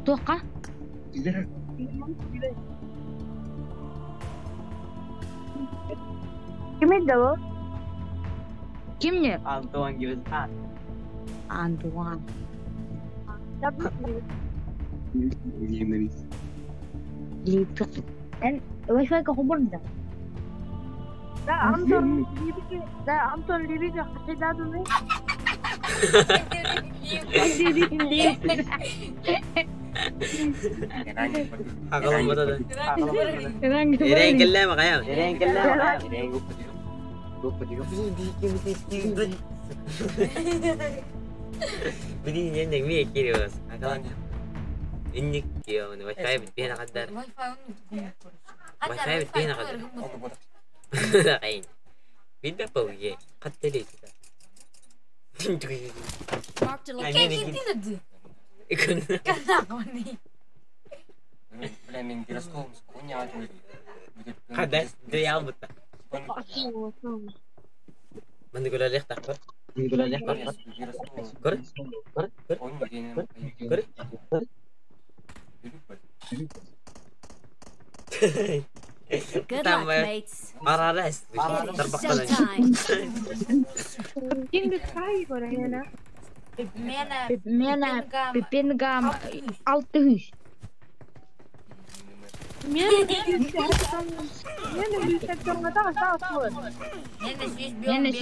Туохха? Ким да bu? Ким не? Антон Гюзан. Антуан. Эн Wi-Fi-га холбонно. Да, Антон Либики, да, Антон Либики хасидадуны. Ereen maqayam. بدي عندك 100 كيلو بس. إنك يا واي فاي بتبينا قدر. واي فاي بتبينا قدر. عين. بيدا بويه قتلي كده. Marked a location. قدر دي بتا. من يقول لي اختار. كر كر كر كر. Good luck, mates. Arares. It is showtime. Мена Пипингам алтыгыс. Мена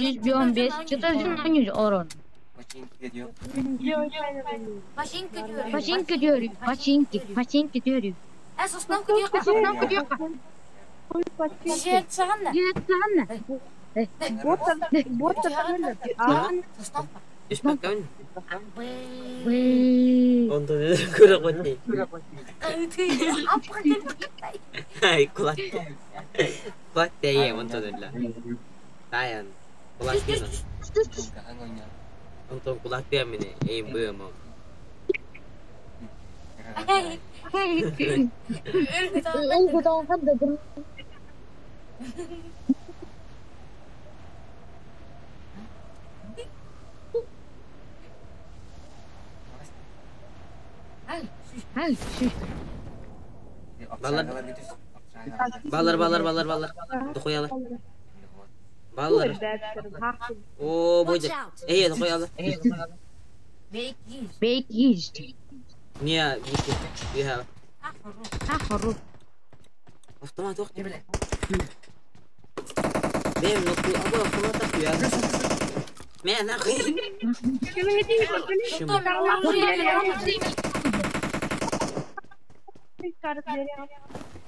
115 413 орон. Пачинки дөрү, пачинки, пачинки дөрү. Сосновка дьиэххэ. Дьиэххэ. ايش بكون؟ Вэ. Онтон көрө қойды. Ай, кулак. Кулак тәйе, онтон өлі. Таян. Кулак тәйе. Онтон кулак тәйе мені, эйм быым. Балар. Балар, балар, балар, балар. Дохуялар. Балар. О, Watch будет. out. Эй, дохуялар. Бейкиз. Не, не, я. Ахару. Автомат وقت. بين نطي ابو автомат يا. ما انا اخي. شمو.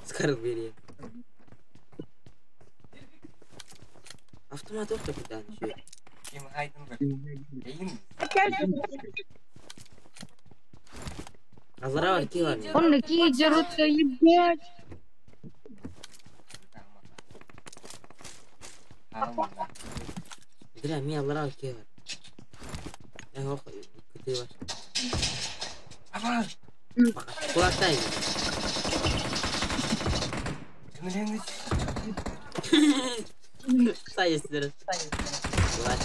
Скарл бери. Автомат وقت كده شو. Азарава кила. Он какие дерутся, ебать. Бля, ми аллара кила. Я ох, кытыва. Кулактай. Сайыстыр. Кулак.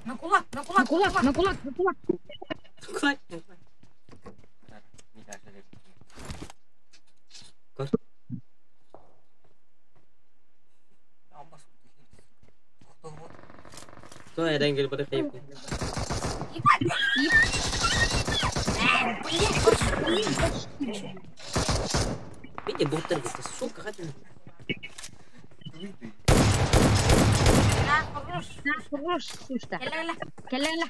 На кулак, на кулак, на кулак, на кулак. Кулак. Көр. То эрен кел бары хайып. Види, боттар кетті. Сука, хатын. Хорош, сушта. Келела.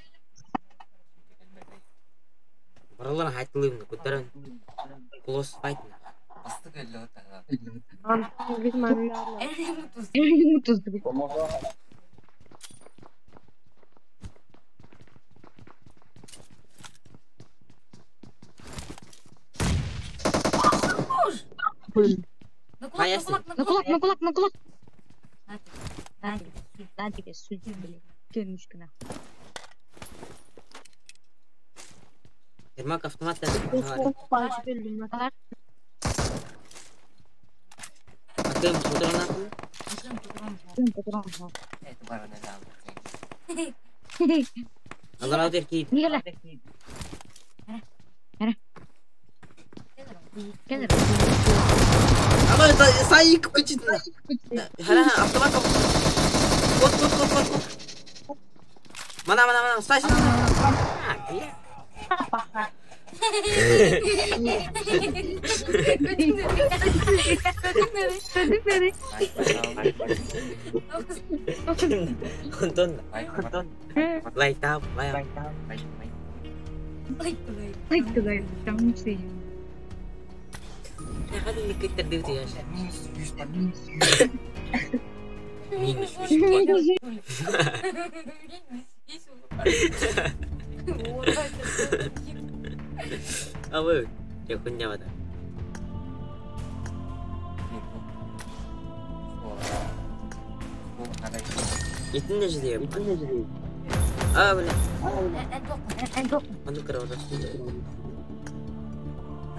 Баралар хайтылым, көтөрөн. Close fight. На кулак, на кулак, на кулак. На тебе, на тебе, суки, блин. Кемушкина. Ермак автомат. Акым, отыран Алар аудер кейт. Мигела. Ама сайык өчүтүнэ. Хара автомат. Кот кот кот кот кот. Мана мана мана стой стой. Онтон лайтап лай. Минус 100. Абы, я хуйня вода. Итин же А, бля. А ну-ка,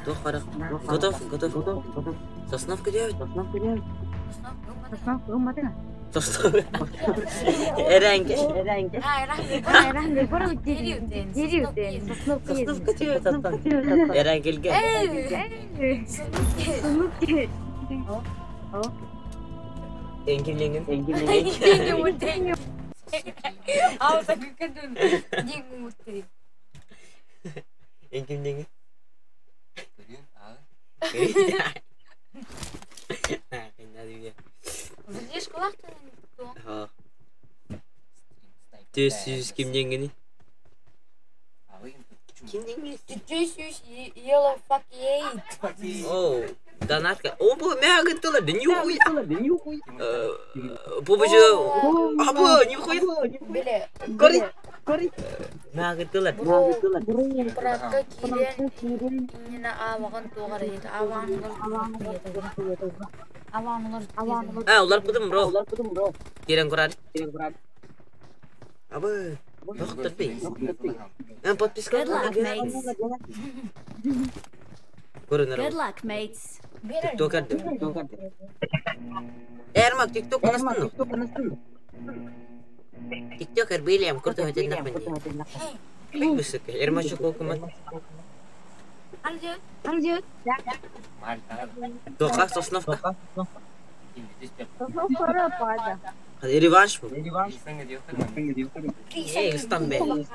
Готов, готов. Сосновка делать? Сосновка. Эренге. Сосновка делать Эренгелге. Энгелеген. Энгелеген. Төс кимденгени? Кимденгени? Yellow fuck eight. О, донатка. О, бу мягы тыла, да нихуя. Бубажы, абы, нихуя. Биле. Кори, кори. Мягы тыла. Братка кирен инна аваган тугар ет. Аван улар. А, улар будым, бро. Кирен курар. Абы, доктор пей. Подписка. Good luck, mates. Көрүнөр. Good luck, mates. Тиктокер. Эрмак тикток канастын. Тиктокер билем, курту хотел нахмени. Высоко. Эрмачок окумат. Тока сосновка. Реванш бу. Эй, Истанбул.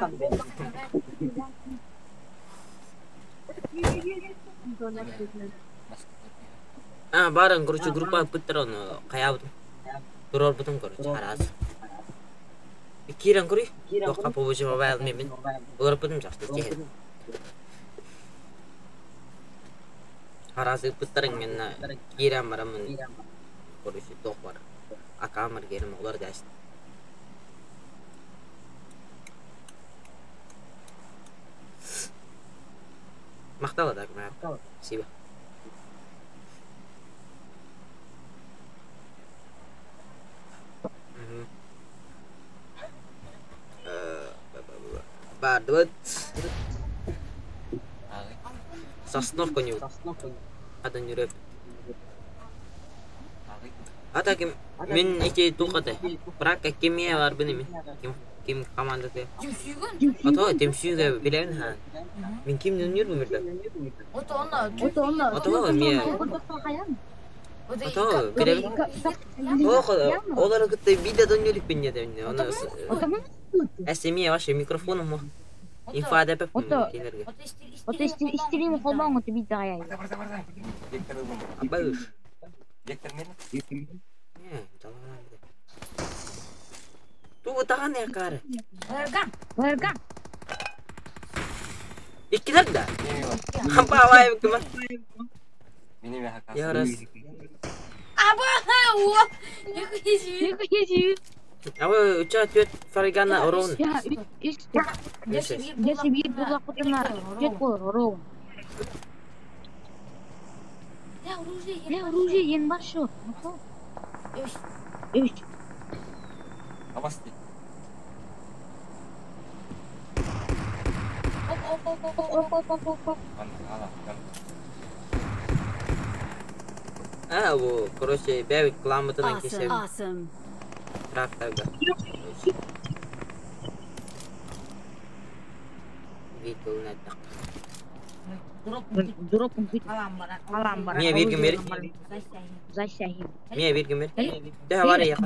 А, барын, короче, группа пытырон, каябытым. Турор бутум, короче, хараз. Киран кури? Тока побожи бабай мен. Олар бутум жакшы тehen. Хараз пытырын мен киран барамын. Короче, ток бар. Акамыр керим олар дәшт. Мактала да, Спасибо. Бардыбыт. Сосновка не. Адан жүрөп. Ата ким мен эти тухаты. Брак кемия бар бини мен. Ким ким командасы. Ато темсүйгө билем ха. Мен кимден жүрбүм бирде. Ото мия. Ото билем. Ох, олар кытты видеодон жүрүп мен дедим. Аны Эсемия ваше микрофоном. Инфа деп келерге. Абыш. Не, жалган. Ту таган якары. Иккилер да. Хампа авай кима. Ярас. Абы үчө төт фаригана орон. А, бу, короче, бәбик кламытынан кесеп. Awesome. Трактарга. Видео на так. Мия bir gün beri. Мия bir gün beri. Daha var ya.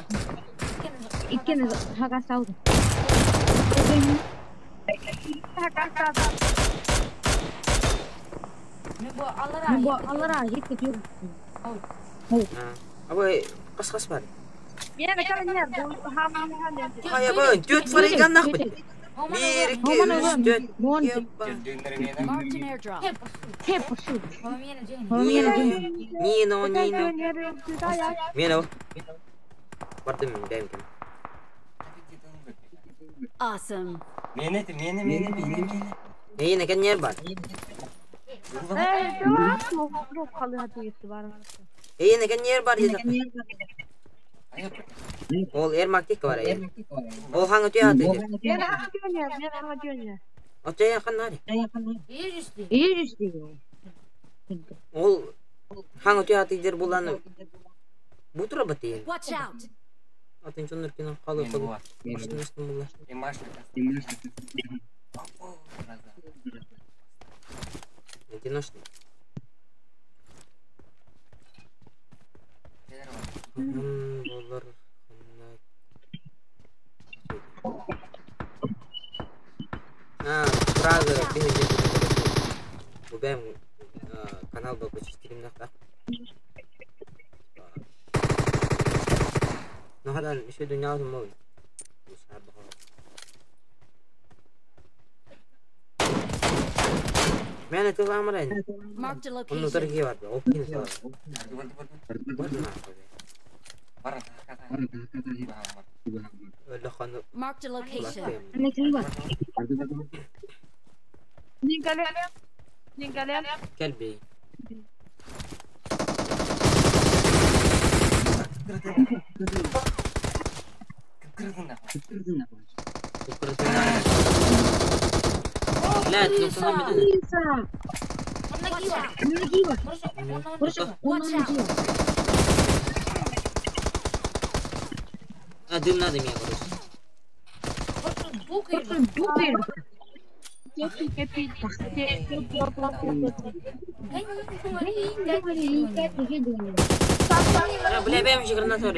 Абы кас-кас бар. Хайа бу, 4 фарайдан нахпыт. 1 2 3 4. Marked an airdrop. Нино, Нино. Мено. Бардым бэм кем. Awesome. Мені мені мені мені мені. Нейне кен бар. Эйне кен бар деді. Ол Эрмактик бар э. Ол хаңы түйе аты деді. Отчая қаннары. Ол хаңы түйе аты дер буланы. Бу тура баты. Watch out. Атын чоннор кино калы калы. Баштын үстін була. Одиночный. Болар. А, Прага, Убэм канал был почти нахта. Ну, هذا شو دنيا مو مش عارف. Man itu lama rin. Marked a Onu location. tergi var be. Okin sor. Öyle kanı. Marked a location. Kelbi. لا تلوصلها من Watch out. Watch out. Дым надо мне, короче. Бля, бэм же гранату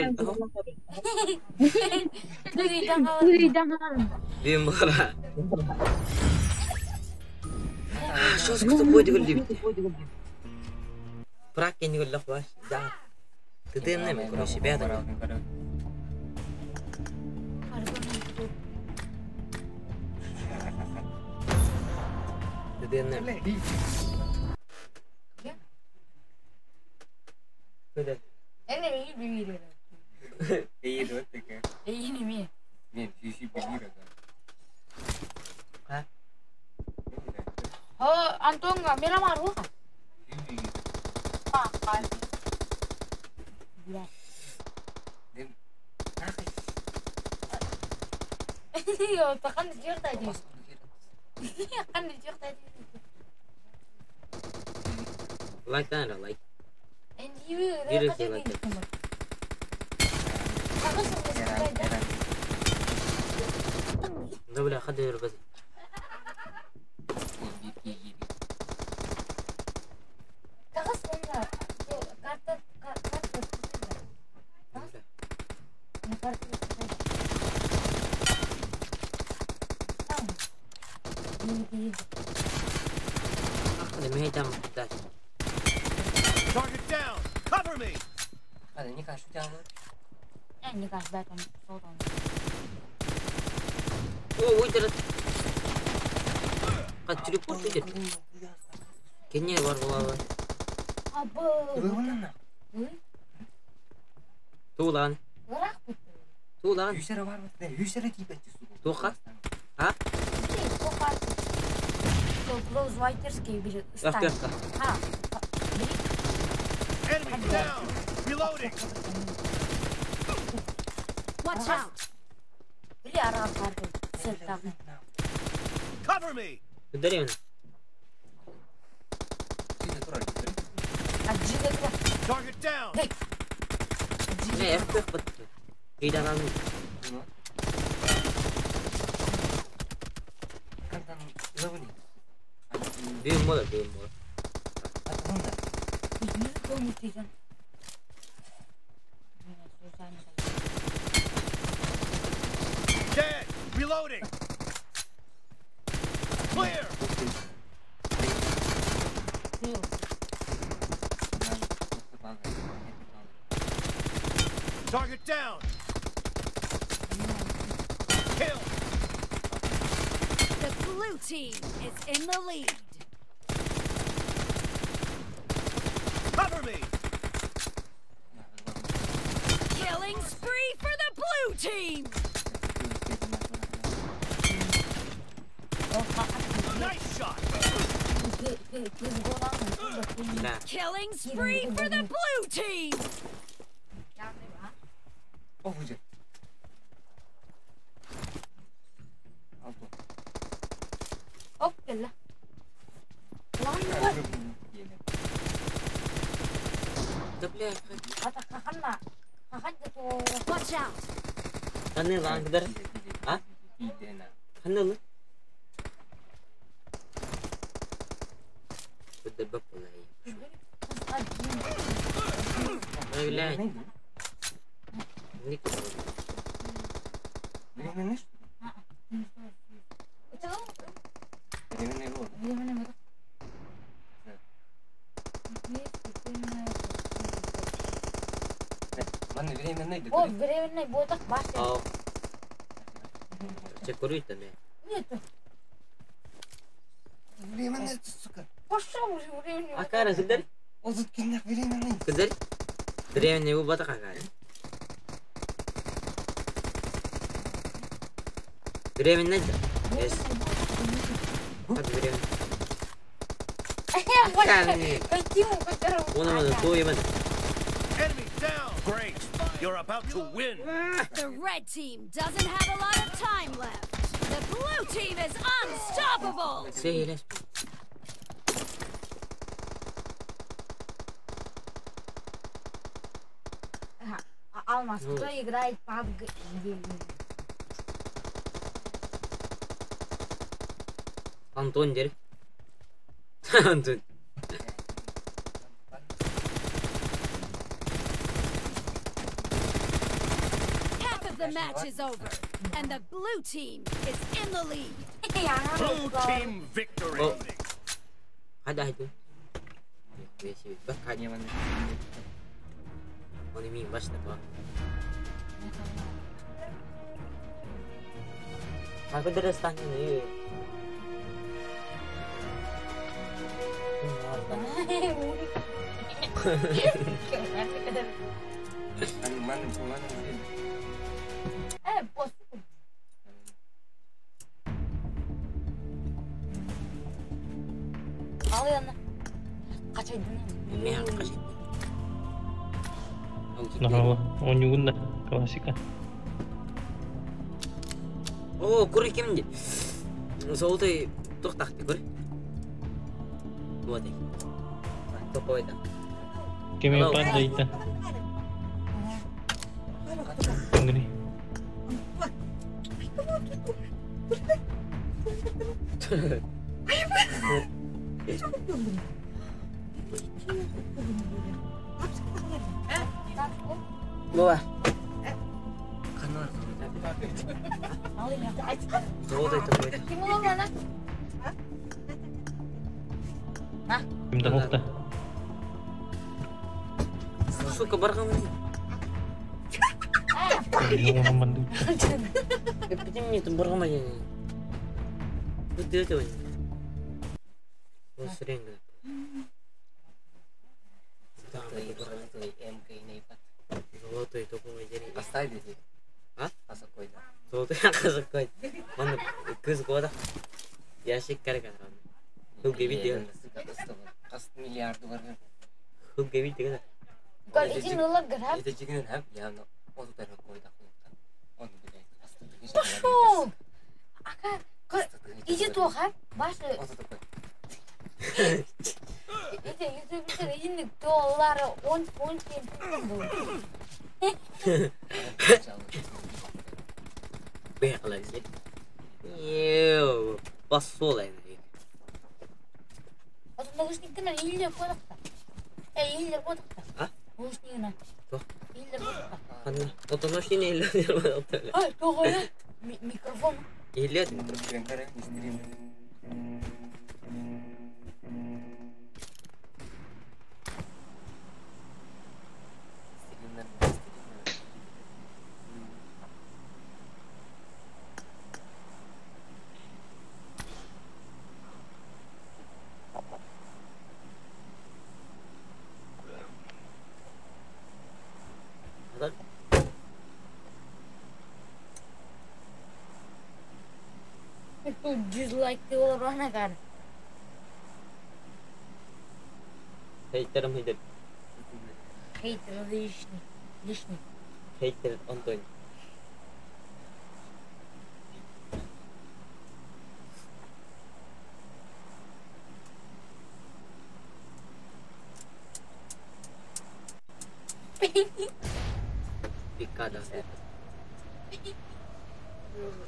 Бим була. Что с тобой говорили? Прак я не говорю, лох да. Ты дым, короче, беда. Ты дым. Антон, mira maruja. Like that, I like. Beautifully like that. Да бля, ходи ребята. Target down! Cover me! О, выдерет. Как телепорт идет? Кене бар булалы. Тулан. Тулан. Туха? А? Enemy down! Reloading! Watch out. Cover me! Ударим. Target down! Не, FF под. Ида нам. Бим мода, бим мода. Dead. Reloading. Clear. Target down. Kill. The blue team is in the lead. Cover me. Killing spree for the blue team. Nice shot. Killing spree for the blue team. Watch out. Временно, yes. Временно. Enemy down. Great. You're about to win. The red team doesn't have a lot of time left. The blue team is unstoppable. Алмаз, кто играет PUBG? Антон, дерь. Антон. Half of the match is over, and the blue team is in the lead. Blue team victory. Oh. Ada itu. Aku terus tanya nih. No, onyugunda klasika. Oh, kuri kim? Золотой тохтахты кури. Вот. Какой это? Кеми падает. Нгри. Бува. Золотой такой. Сука, барган. Пошел! А иди тоха, башы. Иди, иди, доллар, он Басол. А? Туох? Ханна? Отон ошни иһиллэр. Микрофон. Иһиллэр. Дизлайк diyorlar kar. Хейтерым хейтер. Хейтер лишний. Лишний. Хейтер Антон. Пикада.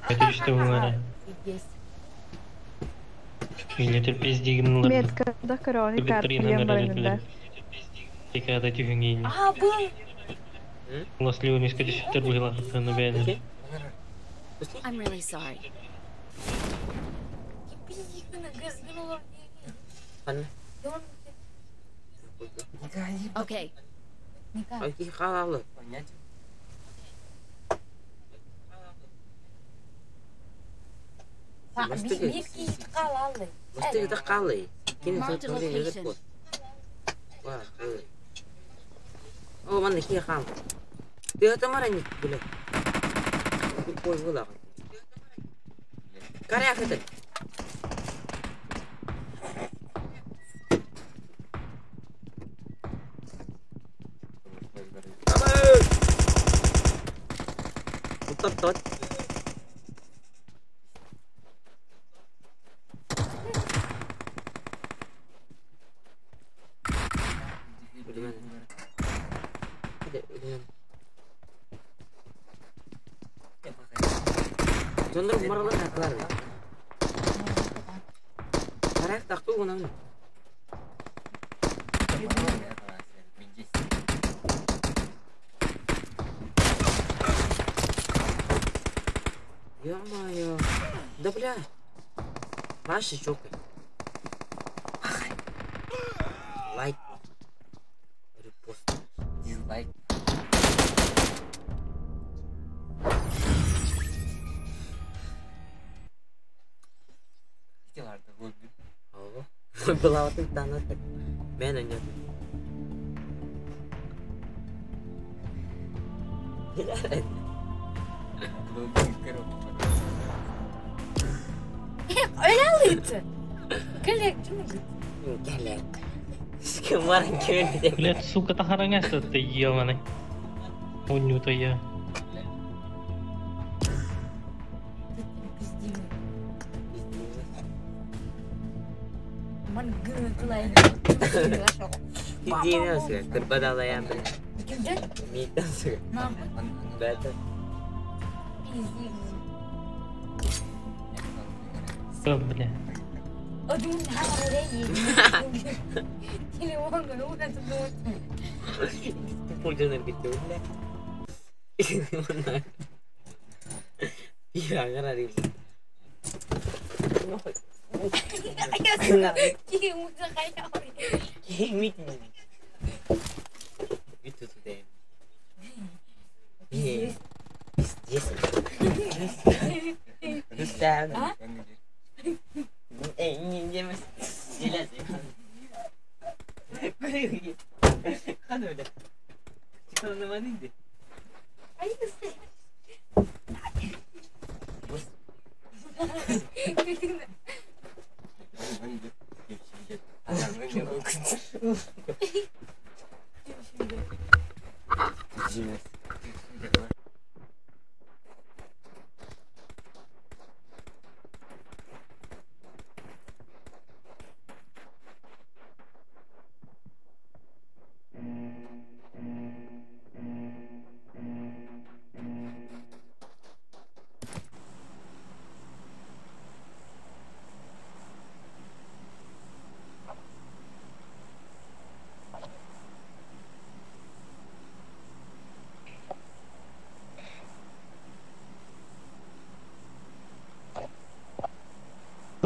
Это что было? Или пиздигнула. Метка да корона Витрина на Пикада тюхингин. А, был. Ласли несколько сектор было на бэне. I'm really sorry. Okay. Ай, халалы. Мастыгы калый. Кини Marked a location. О, манна кие хам. Ты это мараник, блядь. Тупой вылах. Коряк это. Тот-тот. Дьоннор маралар хатылар. Карак тактуу гунан. Ё-моё. Да бля. Ваши чокай. Лайк. Репост. Дизлайк. Была вот это она так. Мен нет. Блядь, сука, тахараңас ты ебаный. Унюта я. Что, бля?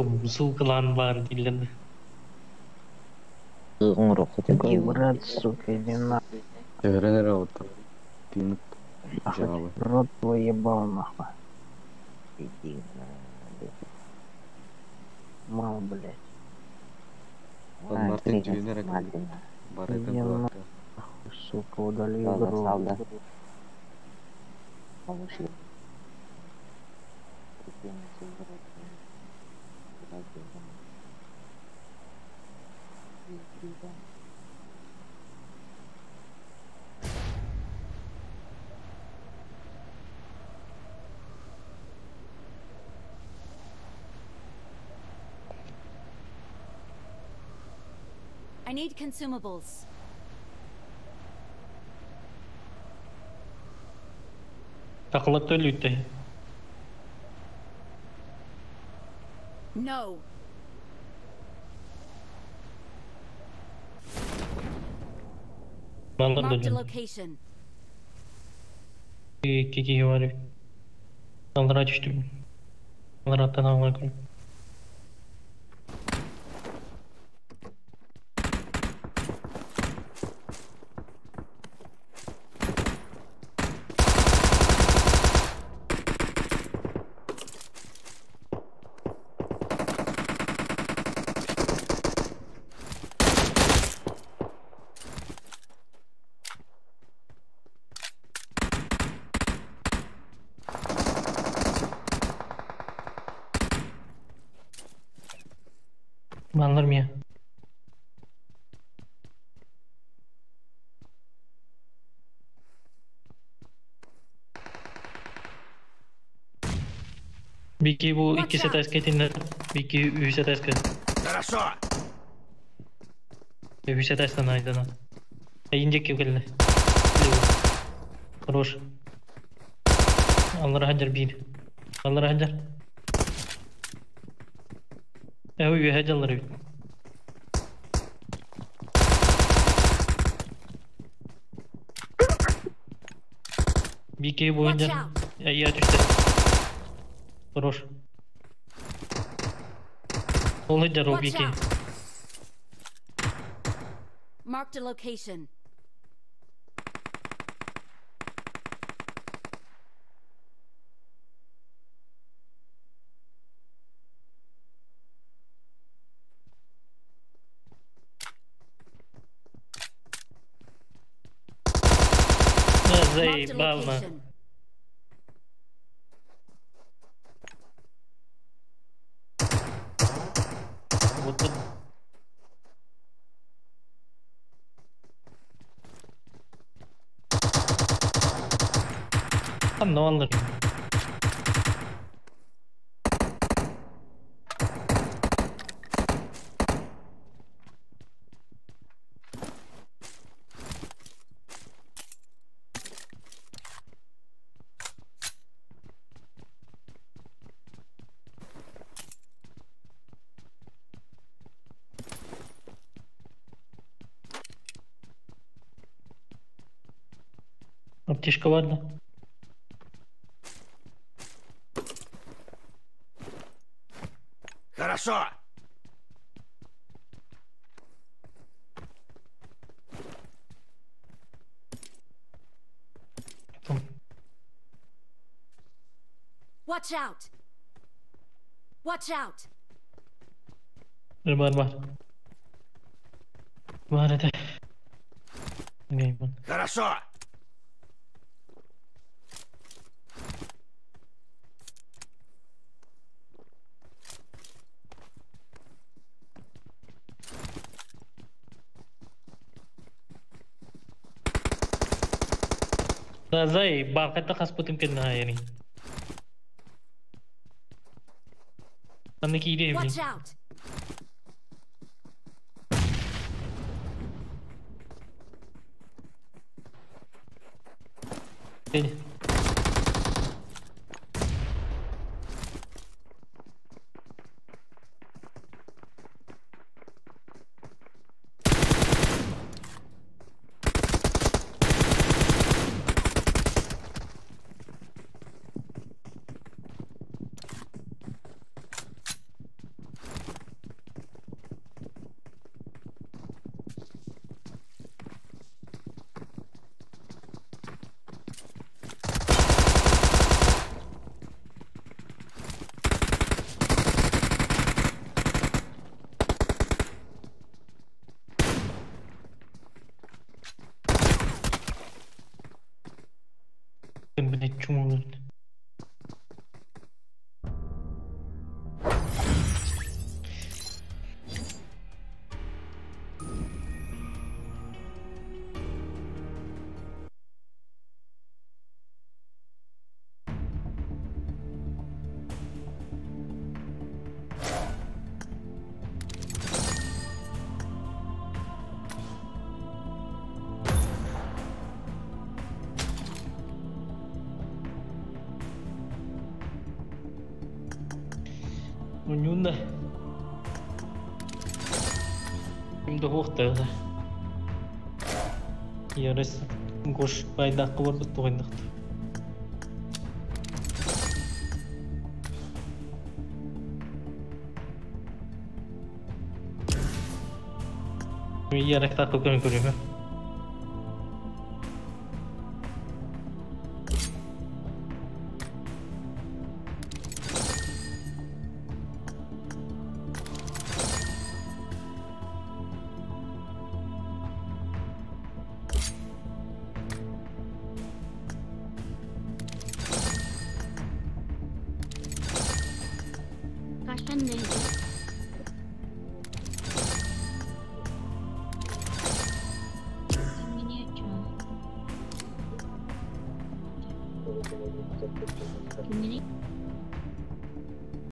Суукалаан баар дииллэр. Такой, брат, сука, иди нахуй. Төһөрөн эрэ оттон. Тыынык дьаабы. Рот твой ебал нахуй. Иди на. Мал, блядь. Мартин түүн эрэ кэлбит. Барытын Иди кулакка. нахуй, сука, удали игру. I need consumables. Takla өлүүтэй. No. Mallar Marked a da location. İki kişi var. Allara düştüm. Allara amına koyayım. Mallar mı ya? Бики бу Watch икки out. сетаска тиннер. Бики үс сетаска. Хорошо! Үс сетаска найдана. Инжек келді. Хорош. Аллара хаджар бир. Аллара хаджар. Үй хаджалар бит. Бики бу Watch хаджар. out. Я түшті. Хорош. Ол хаджар ол Watch бики. out. Marked a location. Marked a Заебал на. location. Вот тут. Там ne alır? Аптечка ладно. Хорошо! Там. Watch out. Watch out. Бар бар. Бар это. Хорошо! Да заебал, это хаспутым кенна яри. Манна киирэ Watch блин. out. Бeni. Чмо, блядь. Унюнда. Ким да хуохта. Ярыс гош байдакка бар бит тугайдакты. Ярак такы көрүн көрүм. Kaçtan neydi? Mini.